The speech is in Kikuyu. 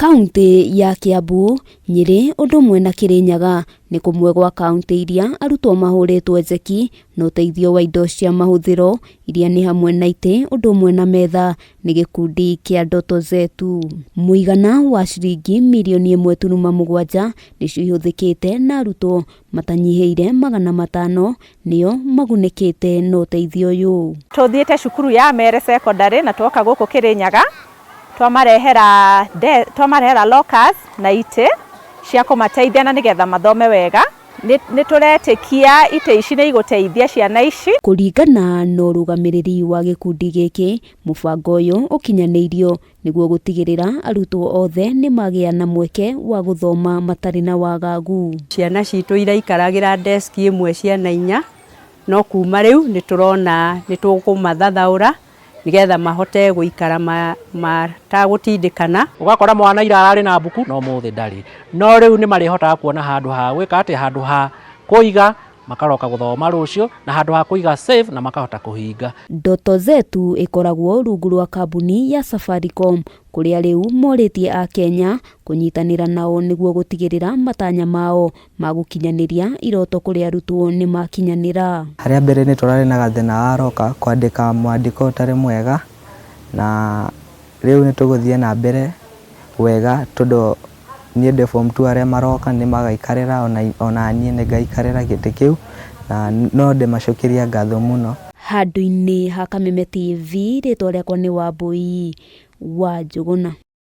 Kauntĩ ya Kiambu, Nyĩrĩ ũndũ ũmwe na Kĩrĩnyaga nĩ kũmwe gwa kauntĩ iria arutwo mahũrĩtwo njeki na ũteithio wa indo cia mahũthĩro iria nĩ hamwe na itĩ ũndũ ũmwe na metha nĩ gĩkundi kĩa Ndoto Zetu. Mũigana wa ciringi mirioni 1.7 nĩcio ihũthĩkĩte na arutwo matanyihĩire 500 nĩo magunĩkĩte na ũteithio ũyũ. Tũthiĩte cukuru ya Mere Secondary na twoka gũkũ Kĩrĩnyaga twamarehera lockers na itĩ cia kũmateithia na nĩgetha mathome wega. Nĩ tũretĩkia itĩ ici nĩ igũteithia ciana ici. Kũringana na ũrũgamĩrĩri wa gĩkundi gĩkĩ, mũbango ũyũ ũkinyanĩirio nĩguo gũtigĩrĩra arutwo othe nĩ magĩa na mweke wa gũthoma matarĩ na wagagu. Ciana citũ iraikaragĩra desk ĩmwe ciana 4, no kuma rĩu nĩ tũrona nĩ tũkũmathathaũra nĩgetha mahote gũikara matagũtindĩkana. Ũgakora mwana ira ararĩ na mbuku no mũthĩ ndarĩ, no rĩu nĩ marĩhotaga kuona handũ ha gwĩka atĩ, handũ ha kũiga makaroka gũthoma rũciũ, na handũ ha kũiga safe na makahota kũhinga. Ndoto Zetu ĩkoragwo rungu rwa kambuni ya Safaricom kũrĩa rĩu morĩtie Akenya kũnyitanĩra nao nĩguo gũtigĩrĩra matanya mao ma gũkinyanĩria iroto kũrĩ arutwo nĩ makinyanĩra. Harĩa mbere nĩ tũrarĩ na gathĩna wa roka kwandĩka mwandĩko ũtarĩ mwega, na rĩu nĩ tũgũthiĩ na mbere wega tondũ niĩ ndĩ form 2 arĩa maroka nĩ magaikarĩra ona niĩ nĩ ngaikarĩra gĩtĩ kĩu, na no ndĩmacokerie ngatho mũno. Handũ-inĩ ha Kameme TV, rĩtwa rĩakwa nĩ Wambui wa Njũgũna.